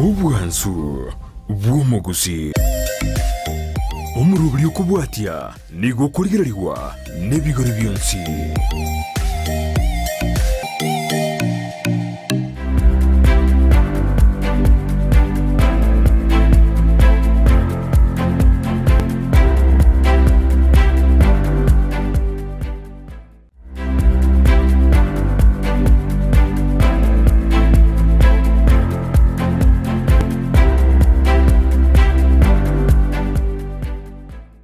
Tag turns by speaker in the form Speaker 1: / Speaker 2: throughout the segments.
Speaker 1: Obwansu bw'omogusii. Omoroberi okobwatia nigo okorigererigwa nebigori bionsi.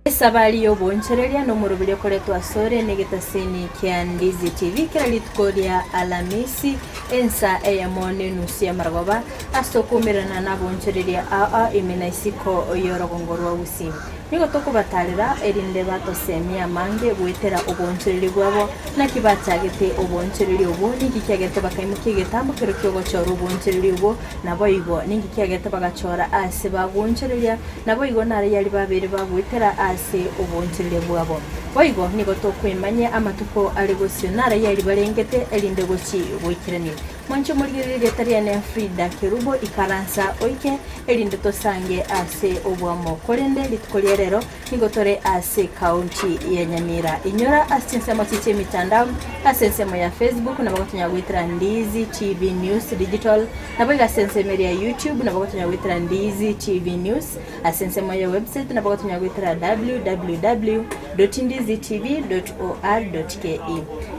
Speaker 2: Esabari y'oboonchoreria nomoroberi okoretwa asore negetaseni kia Ndizi TV kera rituko ria Alamisi ensa eyemo nenusu y'amarogoba ase okoumerana naboonchoreria aa ime na isiko y'orogongo rwa Gusii. Nigo tokobatarera, erinde batosemie amange goetera oboonchoreria bwabo. Naki bachagete oboonchoreria obwo? Ninki kiagerete bakaimokia egetambo kero ki'ogochora oboonchoreria obwo? Naboigo, ninki kiagerete bagachora aase bagoonchoreria? Naboigo narayari babeire bagoetera ase oboonchoreria bwabo. Boigo nigo tokwemanyia amatuko are bosio narayari barengete, erinde gochia goikerania. Mwanche omorigererie erieta riane Frida Kerubo, ikaransa oike, erinde tosange ase oboamo. Korende rituko ria rero nigo tore ase ekaunti ya Nyamira. Inyora ase chinsemo chie chi'emitandao, ase ensemo ya Facebook nabo gotonya goetera Ndizi TV News Digital, naboigo ase ensemo eria ya YouTube nabo gotonya goetera Ndizi TV News, ase ensemo ya website nabo gotonya goetera www.ndizitv.or.ke.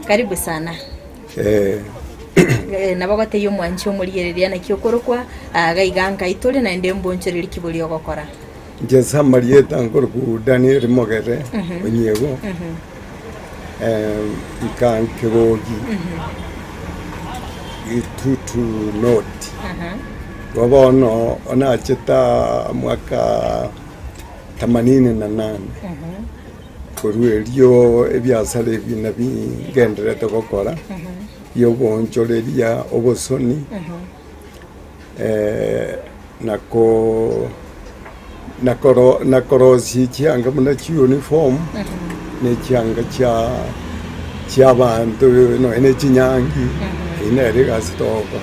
Speaker 2: Karibu sana.
Speaker 3: Eh.
Speaker 2: Eh, nabo gotebia omwanchi omorigereria naki okorokwa, iga iga nkai tore naende mbonchorerie ki boria ogokora.
Speaker 3: Inche ase amarieta nkorokwa Daniel Mogere Onyiego, nka Nkegogi, Gitutu North. Igo bono nachete aa mwaka themanini na nane. Korwa erio ebiasara ebi nabio ngendererete gokora, biogoonchoreria obosoni, na ko na koro na korosia chianga buna chiuniform, na echianga chia chiabanto nonya na echinyangi, eyio nere egasi togokora.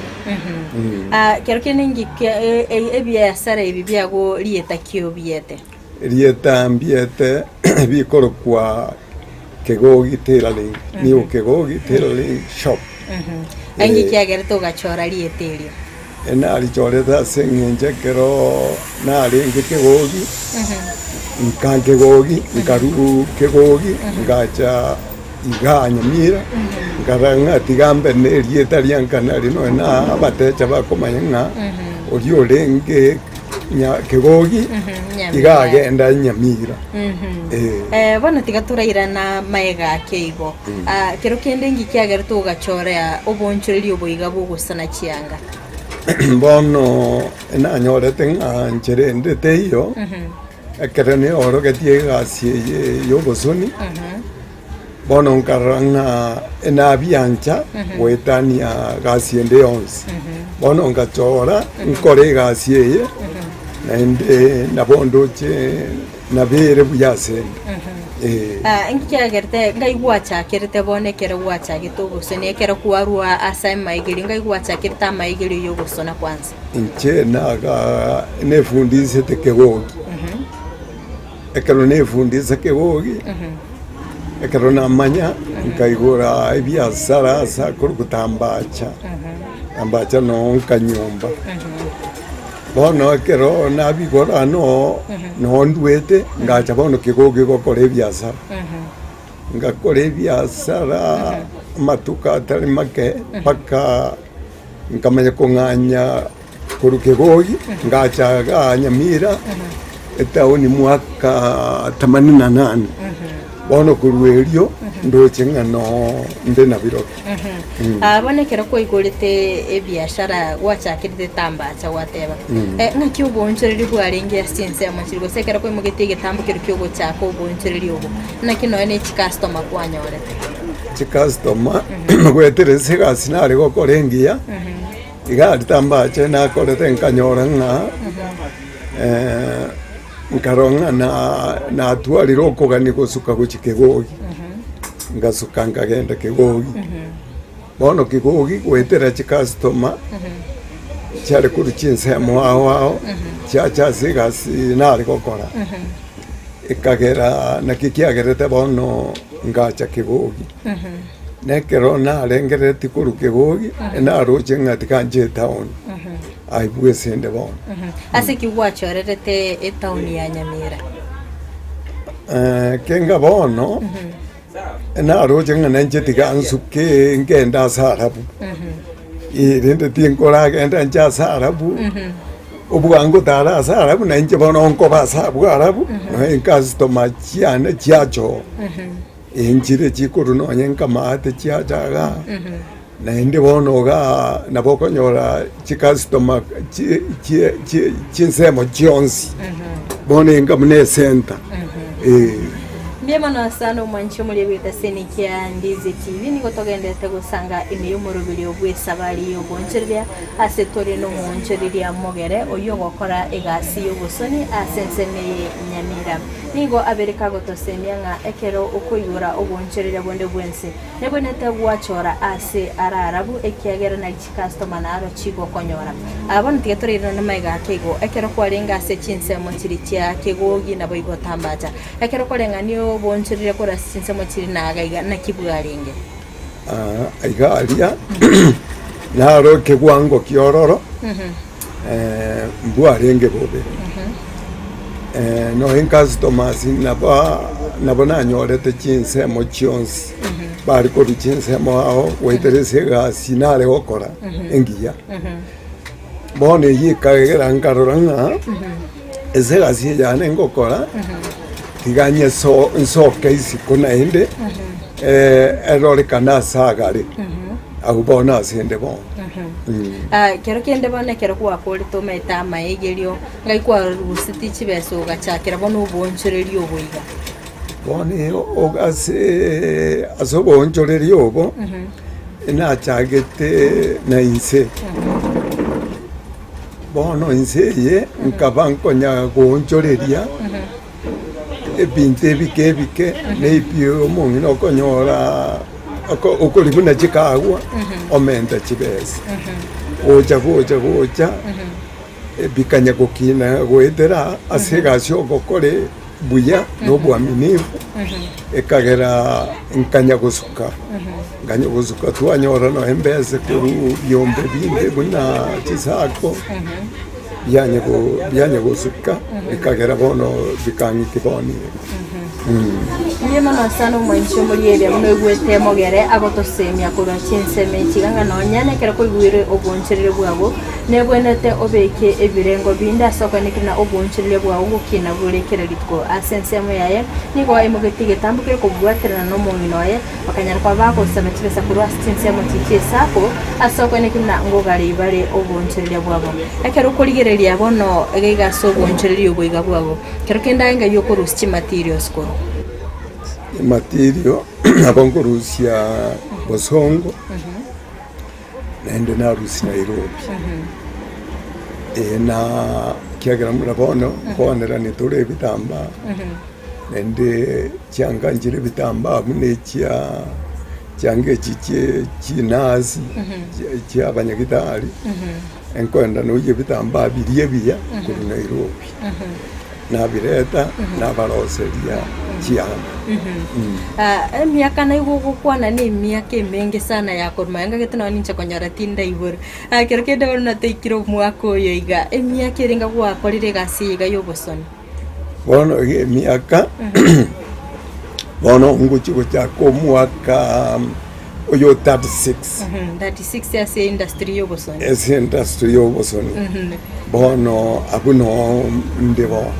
Speaker 2: Kero kende ngike ebiasara ebi biago rieta ki obiete?
Speaker 3: Erieta mbiete bikorokwa Kegogi Tailoring, New Kegogi Tailoring Shop.
Speaker 2: Naki kiagerete ogachora rieta erio?
Speaker 3: Narichorete ase eng'encho ekero narenge Kegogi, nka Kegogi, nkarwa Kegogi, ngacha igaa Nyamira, nkarora ng'a tiga mbe na erieta ria nka nari nonya na abatecha bakomanya ng'a oria orenge Nya Kegogi iga agenda Nyamira. Eh.
Speaker 2: Eh, bono tiga torairana maega ake igo. Ah, kero kende nki kiagerete ogachora oboonchoreria obo iga bw'ogosana chianga?
Speaker 3: Bono nanyorete ng'a nchera ende teiyo, ekero neorogetie egasi eye ya obosoni, Bono nkarora ng'a enabiancha goetania gasi ende yonsi. Bono ngachora nkore egasi eye, naende nabo ndoche nabere buya asende. Eh.
Speaker 2: Ah, inki kiagerete ngai gwachakerete bono ekero gwachagete obosoni ekero kwarwa ase amaigerio ngai gwachakerete amaigerio ya obosona kwanza?
Speaker 3: Inche naga nefundisete kegogi. Ekero nefundisa kegogi, ekero namanya, nkaigora ebiasara ase akorokwa Tambacha, Tambacha noo nkanyomba. Bono ekero nabigora noo, noo ndwete, ngacha bono kegogi gokora ebiasara. Ngakora ebiasara amatuko atari make mpaka nkamanya kong'anya. Korwa Kegogi ngacha igaa Nyamira etaoni mwaka themanini na nane. Bono korwa erio ndoche ng'a noo nde Nabirobi.
Speaker 2: Ah, bono ekero kwaigorete ebiashara gwachakerete tambacha gwateba eh, ng'aki oboonchoreria bwarenge ase chinsemo chiria gose ekero kwaimogetie egetambo keria kiogochaka oboonchoreria obo naki nonya ne chicustomer kwanyorete?
Speaker 3: Chicustomer goetera ase egasi nare gokora engiya. Iga ritambache nakorete nkanyora ng'a nkarora ng'a natwarire okogania gosuka gochia kegogi, ngasuka nkagenda kegogi. Bono kegogi goetera chicustomer. chiare korwa chinsemo ao ao, chiacha ase egasi nare gokora, ekagera naki kiagerete bono ngacha Kegogi. Na ekero narengereretie korwa Kegogi, naroche ng'a tiga nche etown, aye ase inde bono.
Speaker 2: Ase ki gwachorerete etown ya Nyamira?
Speaker 3: Kenga bono, naroche ng'a ninche tiga nsuke ngende ase arabu, rende tinkoragenda inche ase arabu, obwango tara ase arabu na inche bono nkoba ase abwo arabu, nonya ecustomer chiane chiacha oo, enchire chikorwa nonya nkamate chiacha igaa, naende bono igaa nabo okonyora chicustomer chi- chi- chi- chinsemo chionsi, bono enga buna ecenter eh.
Speaker 2: Mbuya mono sana omwanchi omoria bw'egetaseni kia Ndizi TV nigo togenderete gosanga ime y'omoroberio bw'esabari y'ogoonchoreria ase tore nomoonchoreria mogere oyio ogokora egasi y'obosoni ase ensemo eye Nyamira. Nigo abere kagotosemia ng'a ekero okoigora oboonchoreria bonde bwensi nebwenerete gwachora ase are arabu ekiagera nari chikastoma naro chigokonyora. Aa bono tiga torairane namaiga ake igo ekero kwarenge ase chinsemo chiria chia kegogi naboigo tambacha. Ekero koreng'ania oboonchoreria korwa ase chinsemo chiria na agaiga naki bwarenge?
Speaker 3: Iga aria naro ekegwango ki'ororo, mbwarenge bobe. Nonya customers nabo nabo nanyorete chinsemo chionsi, bare korwa chinsemo ao goetera ase egasi nare gokora engiya. Bono eyio ekagera nkarora ng'a ase egasi eye yane ngokora, tiga nyeso nsoke isiko naende, erorekane ase agare, agwo bono ase inde bono.
Speaker 2: Ekero kende bono ekero gwakorete omanyete amaegerio, ngai kwaruseti chibesa ogachakera bono oboonchoreria obo iga?
Speaker 3: Bono ase ase oboonchoreria obo, nachagete na inse. Bono inse eye nkaba nkonya goonchoreria ebinto ebike ebike, na ebi omong'ina okonyora oko okori buna chikagwa, omenta chibesa. Gocha gocha gocha, bikanya gokina goetera ase egasi ogokore buya na obwaminifu, ekagera nkanya gosuka, nkanya gosuka twanyora nonya embesa korwa biombe binde buna chisako, bianye go bianye gosuka, bikagera bono bikang'itia bono iga.
Speaker 2: Mbuya mono sana omwanchi omorieria buna oigwete mogere agotosemia korwa chinsemo echi iga ng'a nonya nekero koigwire obonchereri bwabo nebwenerete obeke ebirengo binde ase okoenekera na obonchereria bwao gokina bore kera rituko. Ase ensemo yaye nigo aimogetie egetambo kere kobwaterana nomong'ina oye bakanyara koba bagosaba chibesa korwa ase chinsemo chiria chi'esaku ase okoenekera buna ngogarei bare obonchereria bwabo. Ekero okorigereria bono iga iga ase obonchereria obo iga bwabo. Kero kende aye ngai okorusia chimaterials korwa.
Speaker 3: Ematerial nabo nkorusia Bosongo, naende narusia Nairobi. Na ekiagera buna bono nkonerania tore ebitambaa, naende chianga nchire ebitambaa buna echia chianga echi chie chinurse, chia abanyagitari. Nkoenda noyia ebitambaa biria ebiya korwa Nairobi, nabireta nabaroseria chianga.
Speaker 2: Emiaka naigwa ogokwana na emiaka emenge sana ya korwa magega ngagete nonya ninche konyora tindaigure. Ekero kende bono nataikire omwaka oyo iga, emiaka ere enga gwakorire egasi eye iga ya obosoni.
Speaker 3: Bono iga emiaka, bono ngochia gochaka omwaka oyo 36.
Speaker 2: 36 ase industry ya obosoni.
Speaker 3: Ase industry ya obosoni. Bono abwo noo inde bono.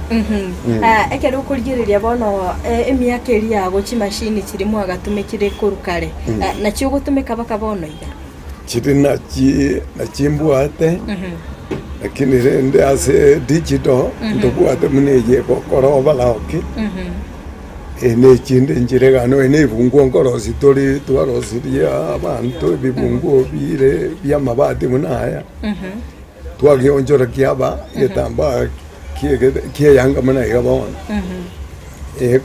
Speaker 2: Ekero okorigereria bono emiaka eria yago chimashini chiria mwagatumekire korwa kare, nachio ogotumeka mpaka bono iga?
Speaker 3: Chiri nachi nachimbwate, lakini rende ase digital ntobwate buna eye egokora overlock, eye na echinde nchire iga nonya na ebunguo nkorosia tore twarosirie abanto ebibunguo bire bia amabati buna aya, twagionchora kiaba egetambaa kiege kieyanga buna iga bono.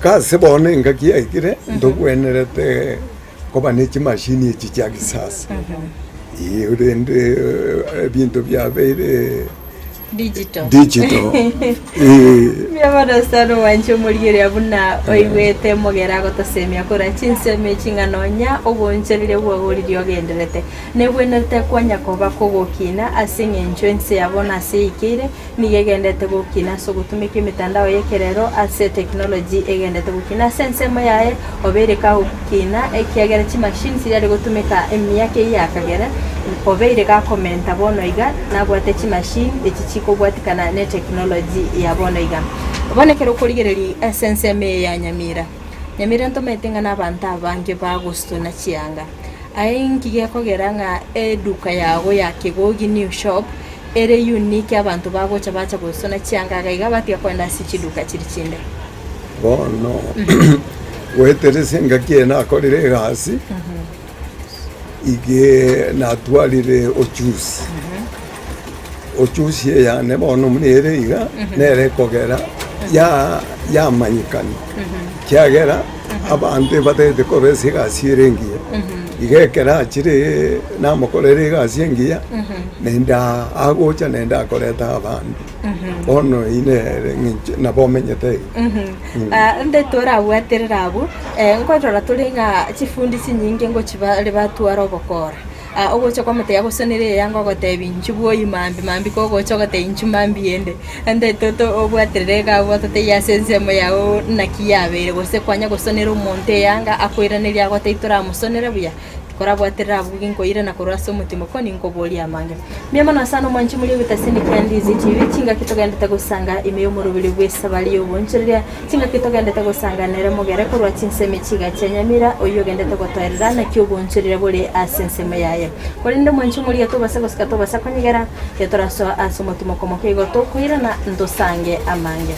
Speaker 3: Ase bono engaki yaikire ntobwenerete. Koba ne chimashini echi chia kisasa. Ee, rende ebinto biabeire
Speaker 2: Digital.
Speaker 3: digital. Ee.
Speaker 2: Mbuya mono sana omwanche omorigereria buna oigwete omogere agotosemia korwa chinsemo echi ng'a nonya obonchereria bwao riria ogenderete nebwenerete kwanya koba kogokina ase eng'encho ense ya bono ase eikeire nigo egenderete gokina ase ogotumeka emetandao y'ekerero ase etechnology egenderete gokina ase ensemo yaye obeire kagokina ekiagera chimachine chiria are gotumeka emiaka eyio ya kagere obeire gakomenta bono iga nabwate chimachine echi chikobwatikana ne technology ya bono iga. Bono ekero okorigereria ase ensemo eye ya Nyamira, Nyamira ntomanyete ng'a nabanto abange bagosona chianga, aye inki gekogera ng'a eduka yago ya Kegogi new shop ere unique abanto bagocha bacha gosona chianga iga iga batiga kogenda ase chiduka chiria chinde?
Speaker 3: Bono goetera ase engaki eye nakorire egasi, ige natwarire ochusi, ochusi eyane bono buna ere iga, nere ekogera ya yamanyekana, ekiagera abanto ebatagete korwa ase egasi ere engiya, iga ekero achire namokorera egasi engiya, naende agocha naende akoreta abande. Bono eyio nere eng'encho nabo omenyete iga.
Speaker 2: Nde torabwaterere abwo, nkorora tore ng'a chifundi chinyinge ngochi bare batwara obokora. Ogocha kwamotebia agosonere eyanga ogotebia inchuo bwoyi mambia mambia kogocha ogotebia inchuo mambia ende. Nde toto obwaterere iga abwo totebie ase ensemo yago naki yabeire gose kwanya gosonera omonto eyanga akoiraneria agotebia toramosonere buya. Korabwaterere abwo ginkoirana korwa ase omotima okwo ninkoborie amange. Mbuya mono sana omwanchi moria ogetasini kia Ndizi TV, chingaki togendete gosanga ime y'omoroberi bw'esabari y'obonchoreria, chingaki togendete gosanga nere mogere korwa chinsemo chiga chia Nyamira, oyio ogendete gotoerera naki obonchoreria bore ase ensemo yaye. Korende omwanchi omoria tobasa gosika tobasa konyegera, getorasoa ase omotima okomoka igo tokoirana ntosange amange.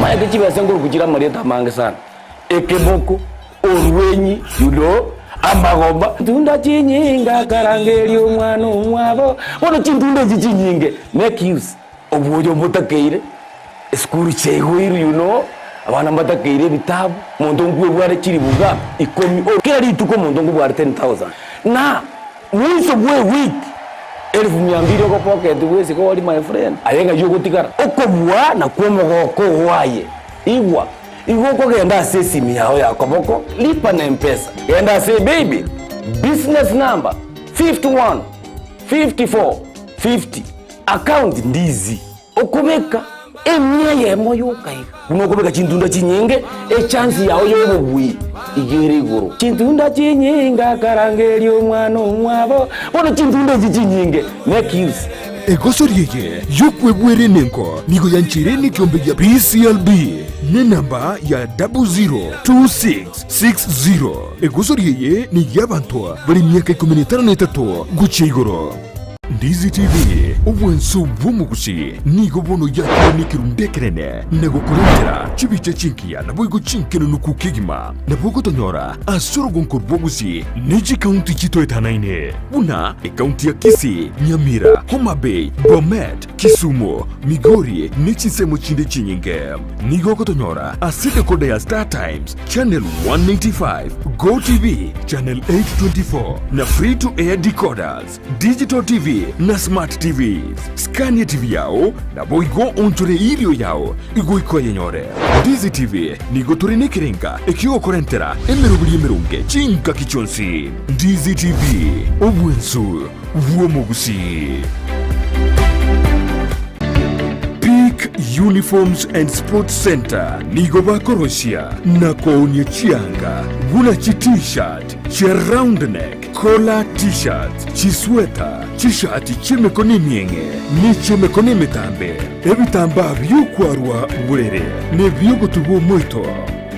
Speaker 4: Maete chibesa nkoruku chire amarieta amange sana, ekeboko, orwenyi, you know, amagoba. Tunda chinyinga akarangeria omwana omwabo, bono chintunda echi chinyinge make use. Obuoyo mbotakeire, esukuru chiaigoirwe you know, abana mbatakeire ebitabu, omonto nkwebware chiribuga ikomi o kera rituko omonto nkobware 10,000 na mwiso bwa ewiki elfu mia mbili ogopocket bwesike ori my friend, aye ng'ai ogotigara? Okobua nakwo omogoko oo aye, igwa, igo okogenda ase esimi yao ya koboko, lipa na mpesa, genda ase ebaybill, business number 51 54 50. Account ndizi okobeka emia eyemo yoka iga buna okobeka chintunda chinyinge echance yao yobobui iga ere igoro. Chintunda chinyinge akarangeria omwana omwabo bono chintunda echi chinyinge make use.
Speaker 1: Egosori eye y'okwebwera enengo nigo yancheire nekiombe gia PCLB nenamba ya 002660. Egosori eye ney'abanto bare emiaka ikomi na etano na etato gochia igoro. Ndizi TV, obwanso bw'omogusi, nigo bono yakire nekerundu ekenene na gokorentera chibicha chingiya naboigo chinkenenuku kegima. Nabo ogotonyora ase orogonko rw'ogusi ne chikaunti chitoetanaine buna ekaunti ya Kisii, Nyamira, Homa Bay, Bomet, Kisumu, Migori ne chinsemo chinde chinyinge. Nigo ogotonyora ase decoder ya Star Times Channel 195, Go TV Channel 824 na Free to Air decoders. Digital TV na Smart TVs. Skania TV yao, naboigo onchore erio yao igoika oyenyore. Ndizi TV nigo tore nekerenga ekiogokorentera emeroberi emeronge chingaki chionsi. Ndizi TV, obwensu bw'omogusii. Peak Uniforms and Sports Center nigo bakorosia na koonia chianga buna chi T-shirt, chia round neck, Collar T-shirts, chisweta, chishati chi'emekono emieng'e, ne chi'emekono emetambe, ebitambaa bi'okwarwa borere, na ebi'ogotuba omoito,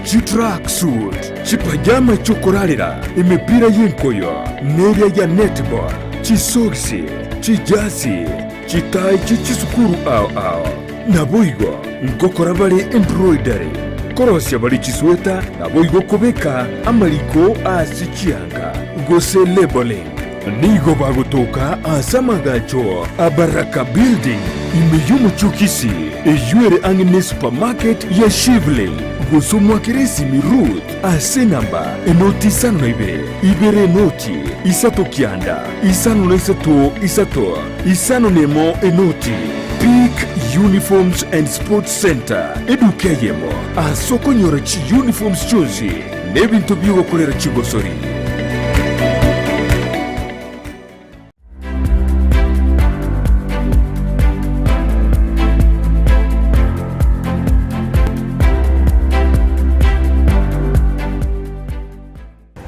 Speaker 1: chitracksuit, chipajama chi'okorarera, emepira y'enkoyo, na eria ya netball, chisogisi, chijasi, chitai chie chisukuru ao ao. Naboigo ngokora bare embroidery, korosia bare chisweta, naboigo kobeka amariko ase chianga, gose labeling. Nigo bagotoka ase amagacho a Baraka Building, ime y'omochie o Kisii, eyio ere ang'e ne supermarket ya Shivling. Gose omwakere esimi Ruth ase enamba enoti isano na ibere, ibere enoti, isato kianda, isano na isato isato, isano na emo enoti. Peak Uniforms and Sports Centre, eduka eyemo ase okonyora chiuniforms chionsi na ebinto bi'ogokorera chigosori.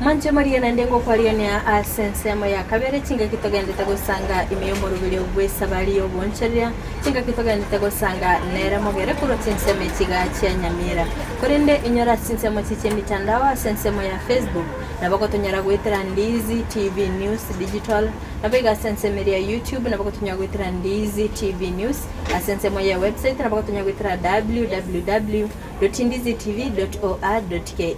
Speaker 2: Mwanche morie naende ngokwarigania ase ensemo ya kabere, chingaki togendete gosanga ime y'omoroberio bw'esabari y'oboonchoreria, chingaki togendete gosanga nere mogere korwa chinsemo echiga chia Nyamira. Korende inyore ase chinsemo chie chi'emitandao ase ensemo ya Facebook, nabo gotonyara goetera Ndizi TV News Digital, naboigo ase ensemo eria ya YouTube nabo gotonyara goetera Ndizi TV News, ase ensemo ya website nabo gotonyara goetera www. Ndizitv.or.ke.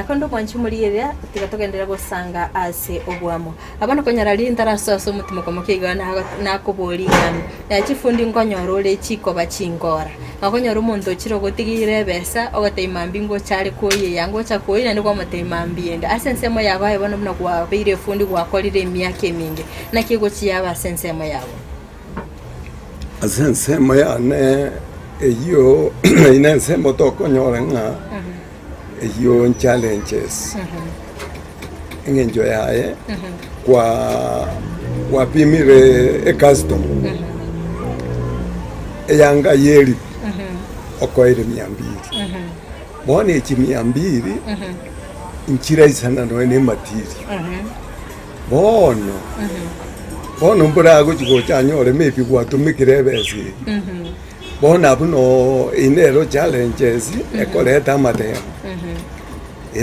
Speaker 2: Konde omwanchi omorigereria, tiga togenderere gosanga ase oboamo. Abwo nokonyora riria ntarasoa ase omotimoko moke iga nakoboria ng'a chifundi nkonyora ore chikoba chinkora. Okonyora omonto ochire ogotigeire ebesa, ogotebia mambia ngocha are koyia ngocha koyia naende kwamotebia mambia ende. Ase ensemo yago aye bono buna kwabeire efundi gwakorire emiaka eminge, naki egochia yaba ase ensemo yago?
Speaker 3: Ase ensemo yane eyio eyio nensemo tokonyora ng'a eyio challenges, eng'encho yaye kwa kwapimire ecustomer eyanga ya elifu okoire mia mbili, bono echi mia mbili nchiraisana nonya na ematerial. Bono, bono mboragochia gocha anyore maybe gwatumekire ebesa eyio. Bono abwo noo eyio nero challenges ekoreta amatemo.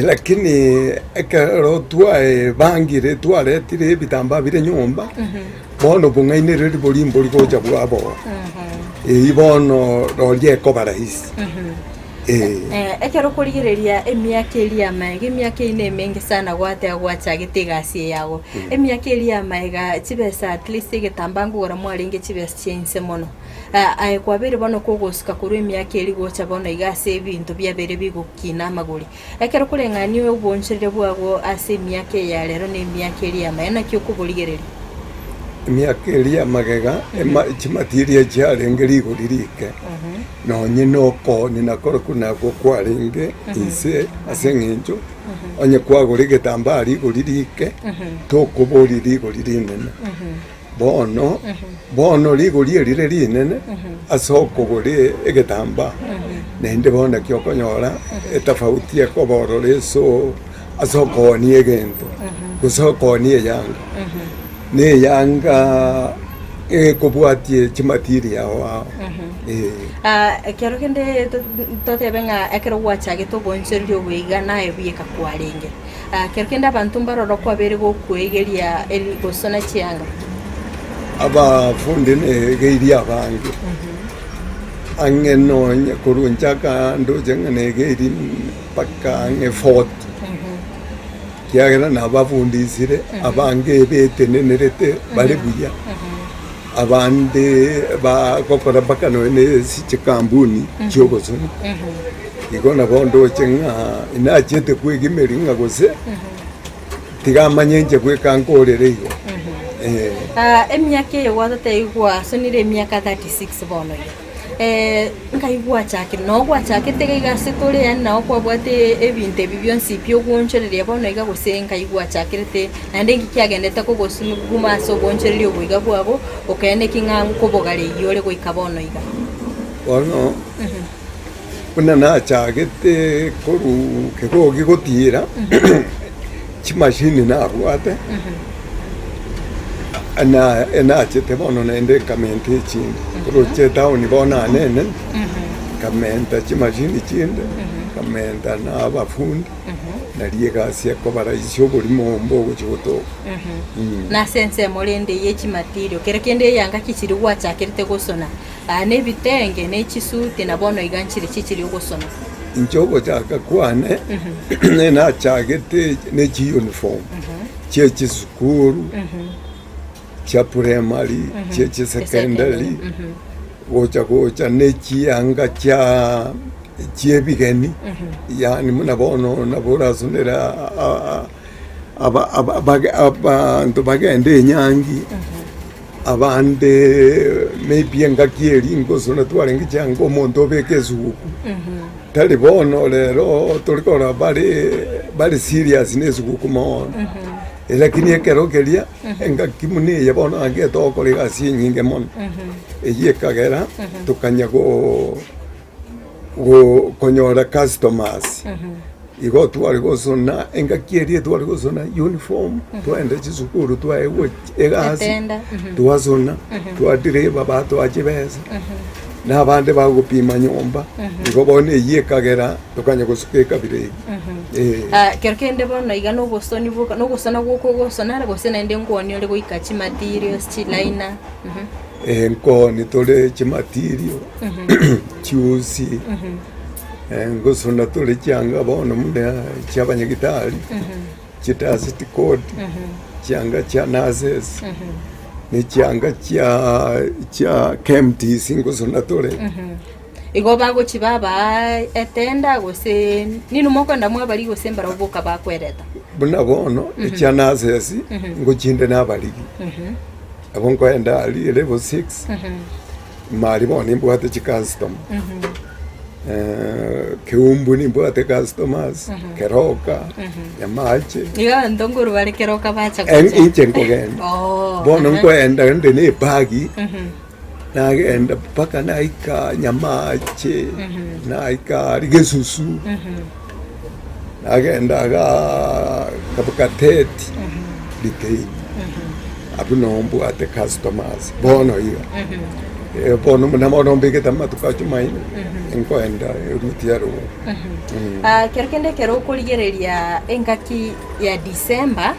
Speaker 3: Lakini ekero twaebangire twaretire ebitambaa bire nyomba, bono obong'ainereria boria mbori gocha bwaboo. Eyio bono roria ekoba rahisi.
Speaker 2: Eh, ekero okorigereria emiaka eria y'amaega, emiaka eyio nemenge sana gwateba gwachagete egasi eye yago. Emiaka eria y'amaega chibesa at least egetambaa nkogora mwarenge chibesa chia inse mono. Ah, aye kwabeire bono kogosuka korwa emiaka eria gocha bono iga ase ebinto biabeire bigokina amagori. Ekero koreng'ania oboonchoreria bwago ase emiaka eye ya rero na emiaka eria y'amaega, naki okoborigereria?
Speaker 3: Emiaka eria y'amagega, ema chimatiria chiarenge rigori rike. Nonye nokoonena korokwo nakwo kwarenge inse ase eng'encho onye kwagora egetambaa rigori rike, tokoboria rigori rinene. Bono, bono rigori erire rinene ase okogora egetambaa, naende bono naki okonyora etafauti ekoba ororo eso ase okoonia egento, gose okoonia eyanga. Na eyanga ekobwatia chimaterial ao ao eh.
Speaker 2: Ah, ekero kende to- totebe ng'a ekero gwachagete oboonchoreria obo iga naye bweka kwarenge. Ah, kero kende abanto mbaroro kwabeire gokoegeria eri gosona chianga.
Speaker 3: Abafundi negeirie abange, ang'e nonye korwa nchaka ndoche ng'a negeirie mpaka ang'e forty. Ekiagera nababundisire abange betenenerete bare buya, abande bagokora mpaka nonya na ase chikampuni chi'obosoni. Igo nabo ndoche ng'a inachiete kwegimeria ng'a gose tiga amanye inche bweka nkorere igo, eh.
Speaker 2: Emiaka eye gwatotebia gwasonire emiaka 36 bono iga. Nkai gwachakire? Noo gwachakete iga iga ase tore yaani nao kwabwate ebinto ebi bionsi pi ogoonchoreria bono iga gose nkai gwachakerete naende nki kiagendete kogosuguma ase oboonchoreria obo iga bwago okaeneki ng'a nkobogareiyia ore goika bono iga?
Speaker 3: Bono buna nachagete korwa kegogi gotira, chimashini nabwate. Na enachete bono naende nkamenta echinde, oroche etown bono anene, nkamenta chimashini chinde, nkamenta na abafundi, nario egasi ekoba rahisi oborimo obo mbogochia gotoka.
Speaker 2: Na ase ensemo rende ye chimaterial, kere kende eyanga ki chiria gwachakerete gosona, aa na ebitenge, na echisuti, na bono iga nchire chichiri ogosona.
Speaker 3: Inche ogochaka kwane nachagete ne chiuniform chie chisukuru, chia primary, chie chisecondary, gocha gocha ne chianga chia chiebigeni, yaani buna bono nabo orasonere abanto bagende enyangi. Abande maybe engaki eria ngosona twarenge chianga omonto obeke esuguku, tari bono rero tori korora bare bare serious na esuguku mono. Lakini ekero keria, engaki buna eye bono ange togokora egasi enyinge mono, eyio ekagera tokanya go go konyora customers. Igo tware gosona engaki eria tware gosona uniform, twaenda chisukuru twaegwa egasi,
Speaker 2: Etenda, mhm.
Speaker 3: twasona, twadireba batoa chibesa, na abande bagopima nyomba, igo bono eyio ekagera tokanya gosuka ekabira eyio. Eh.
Speaker 2: Ah, kero kende bono iga na obosoni boka na ogosona gwoka ogosona are gose naende nkwonia ore goika chimaterials, chilaina, mhm.
Speaker 3: Eh, nkoni tore chimaterial, chiusi. Ngosona tore chianga bono buna chi'abanyagitari, chidust coat, chianga chia nurses, ne chianga chia chia KMTC ngosona tore.
Speaker 2: Igo bagochi babaa etenda gose ninwe mokoenda mwabaria gose mbarabwo boka bakwereta?
Speaker 3: Buna bono echia nurses ngochinde nabarigi, nabo nkoenda aria level six. Mari bono nimbwate chicustomer, Keumbu nimbwate customers, Keroka, Nyamache.
Speaker 2: Iga abanto nkorwa bare Keroka bacha
Speaker 3: En-
Speaker 2: gocha.
Speaker 3: inche nkogenda
Speaker 2: Oh,
Speaker 3: bono
Speaker 2: aha.
Speaker 3: nkoenda nde na ebagi nagenda mpaka naika Nyamache naika aria Gesusu nagenda igaa Kabukatet Litein. Abwo noo mbwate customers bono iga. Eh, bono buna bono mbegete amatuko a Jumaine, nkoenda eruti ya rogoro.
Speaker 2: Ah, kero kende ekero okorigereria engaki ya December,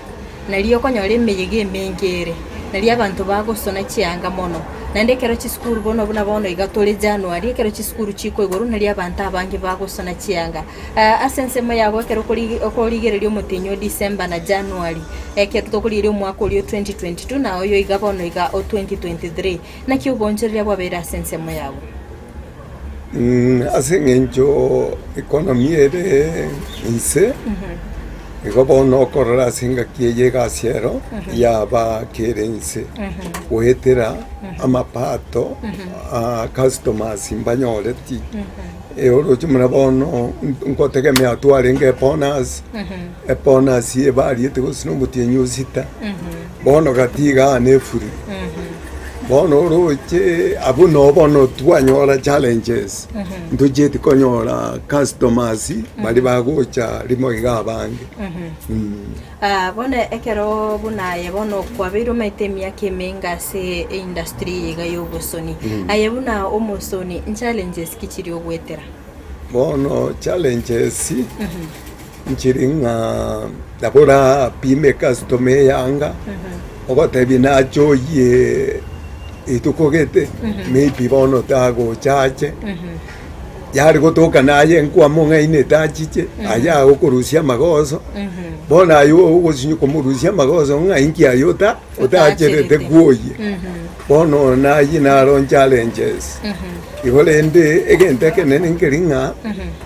Speaker 2: nario okonyora emeyega emenge ere, nario abanto bagosona chianga mono. Naende ekero chisukuru bono buna bono iga tore January, ekero chisukuru chikoigorwa nario abanto abange bagosona chianga. Ase ensemo yabo ekero okorigereria omotienyi o December na January, ekero tokorigereria omwaka oria o 2022 na oyo iga bono iga o 2023, naki oboonchoreria bwabeire ase ensemo yabo?
Speaker 3: Ase eng'encho economy ere inse, igo bono okorora ase engaki eye egasi ero yaba kere inse, goetera amapato a customers mbanyoreti. Oroche buna bono nkotegemea twarenge ebonus, ebonus ebariete gose na omotienyi o sita, bono gati igaa na efuri. Bono oroche abwo noo bono twanyora challenges, ntochieti konyora customers baria bagocha rimo iga abange.
Speaker 2: Bono ekero buna aye bono kwabeire omanyete emiaka emenge ase eindustry eye iga ya obosoni, aye buna omosoni nchallenges ki chiria ogwetera?
Speaker 3: Bono challenges nchiri ng'a nabo orapime customer eyanga, ogotebi nache oyie rituko gete, maybe bono tagocha ache. Yare gotoka naye nkwamong'ainete achiche, aye agokorusia amagoso, bono aye ogosinyo komorusia amagoso ng'a inki aye ota otacherete kwoyia. Bono naye naro challenges. Igo rende egento ekenene nkeri ng'a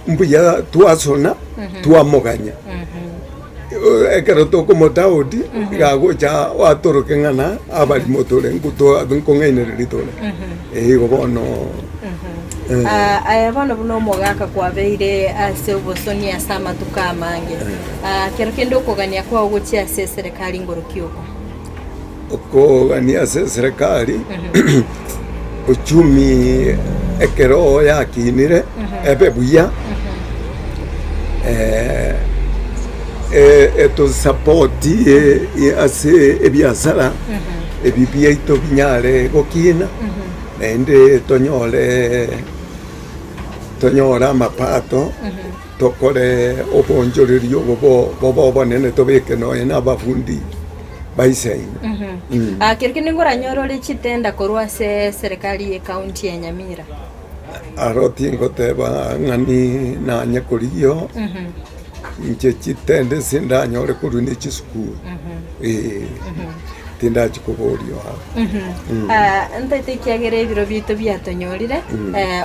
Speaker 3: mbuya twasona twamoganya. Ekero tokomotaoti iga agocha atoroke ng'a na abarimo tore nkong'ainereria tore. Igo bono.
Speaker 2: Ah, aye bono buna omogaka kwabeire ase obosoni ase amatuko amange, ah, kero kende okogania kwao gochia ase eserekari ngoroki oko?
Speaker 3: Okogania ase eserekari, uchumi ekero yakinire ebe buya, etosapoti ase ebiasara ebi biaito binyare gokina. Naende tonyore tonyore amapato, tokore oboonchoreria obo bo bobe obonene tobeke nonya na abafundi baisaine.
Speaker 2: Ah, kero kende nkoranyore ore chitenda korwa ase eserekari ye county ya Nyamira.
Speaker 3: Aro tingoteba ng'a ni nanye korigia oo, inche chitendesi ndanyore korwa ne chisukuru, eh, tindachia koboria oo.
Speaker 2: Ah, ntaete ekiagera ebiro biaito biatonyorire,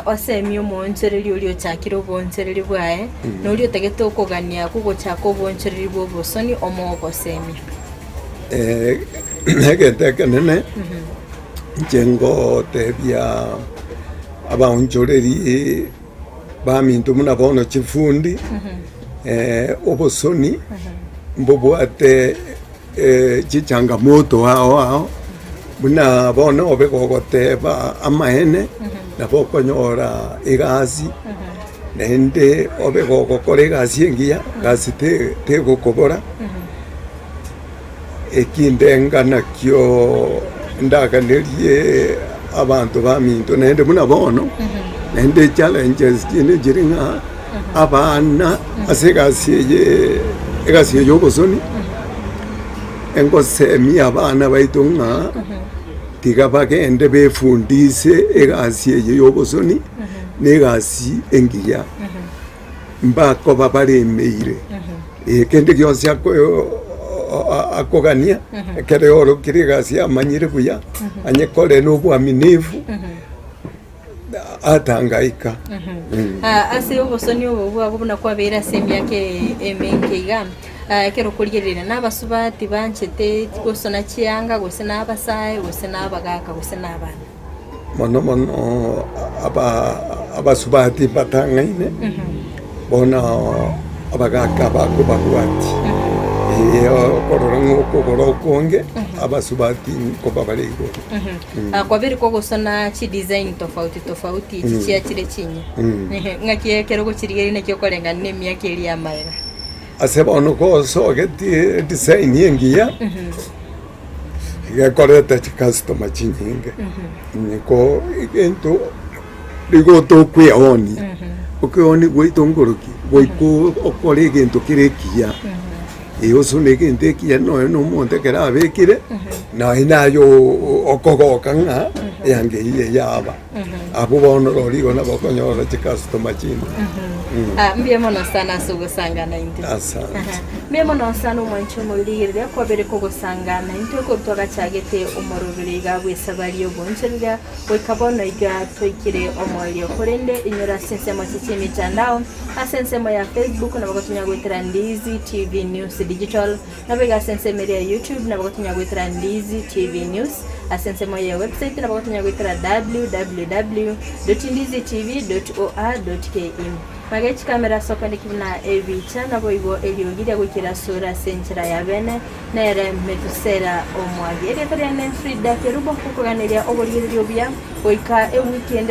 Speaker 2: osemie omoonchoreria oria ochakire oboonchoreria bwaye, na oria otagete okogania kw'ogochaka oboonchoreria bwa obosoni omoe ogosemia.
Speaker 3: Egento ekenene, inche ngotebia abaonchoreri baminto buna bono chifundi, obosoni mbobwate chichangamoto ao ao, buna bono obe gogoteba amaene, nabo okonyora egasi, naende obe gogokora egasi engiya, egasi te- tegokobora. Ekindenga nakio ndaganerie abanto baminto naende buna bono, naende challenges chinde nchiri ng'a abana ase egasi eye egasi eye ya obosoni, engosemia abana baito ng'a tiga bagende befundise egasi eye ya obosoni, na egasi engiya. Mbakoba baremeire, ee, kende gionsi akogania, ekero yorokire egasi amanyire buya, anyekore na obwaminifu, atangaika.
Speaker 2: Ah, ase obosoni obo bwabo buna kwabeire ase emiaka emenge iga, ah, ekero okorigereria na abasubati banchete gosona chianga gose na abasae gose na abagaka gose na abana.
Speaker 3: Mono mono abasubati mbatang'aine, bono abagaka bakobabwatia, ee okorora ng'a okogoro okonge abasubati nkoba bare igoro.
Speaker 2: Kwabeire kogosona chidesign tofauti tofauti echi chiachire chinyia, ng'aki ekero ogochirigereria naki okoreng'ana na emiaka eria y'amaega?
Speaker 3: Ase bono gosogetie edesign engiya. Gekoreta chicustomer chinyinge, niko egento nigo tokweonia, okeonia gwaito nkoroki? Goika okore egento kere ekiya, eh osone egento ekiya nonya na omonto ekero abekire, naye naye okogoka ng'a eanga eyio yaba. Abwo bono rori igo nabo okonyora chicustomer chinde.
Speaker 2: Ah, mbuya mono sana ase ogosanga naintwe.
Speaker 3: Asante.
Speaker 2: Aha. Mbuya mono sana omwanchi omorigereria kwabere kogosanga naintwe korwa twagachagete omorobere iga bw'esabari y'oboonchoreria goika bono iga twaikire omoerio. Korende inyora ase ensemo echi chi'emitandao, ase ensemo ya Facebook nabo gotonya goetera Ndizi TV News Digital, Nabo iga ase ensemo eria ya YouTube nabo gotonya goetera Ndizi TV News, ase ensemo ye website nabo gotonya goetera www.ndizitv.or.ke. Mage chikamera ase okoendeki buna ebicha naboigo eriogi ria goikera asore ase enchera ya bene nere Methusela Omwagi. Erieta riane Frida Kerubo, nkokoganeria oborigereria obuya goika ewiki ende.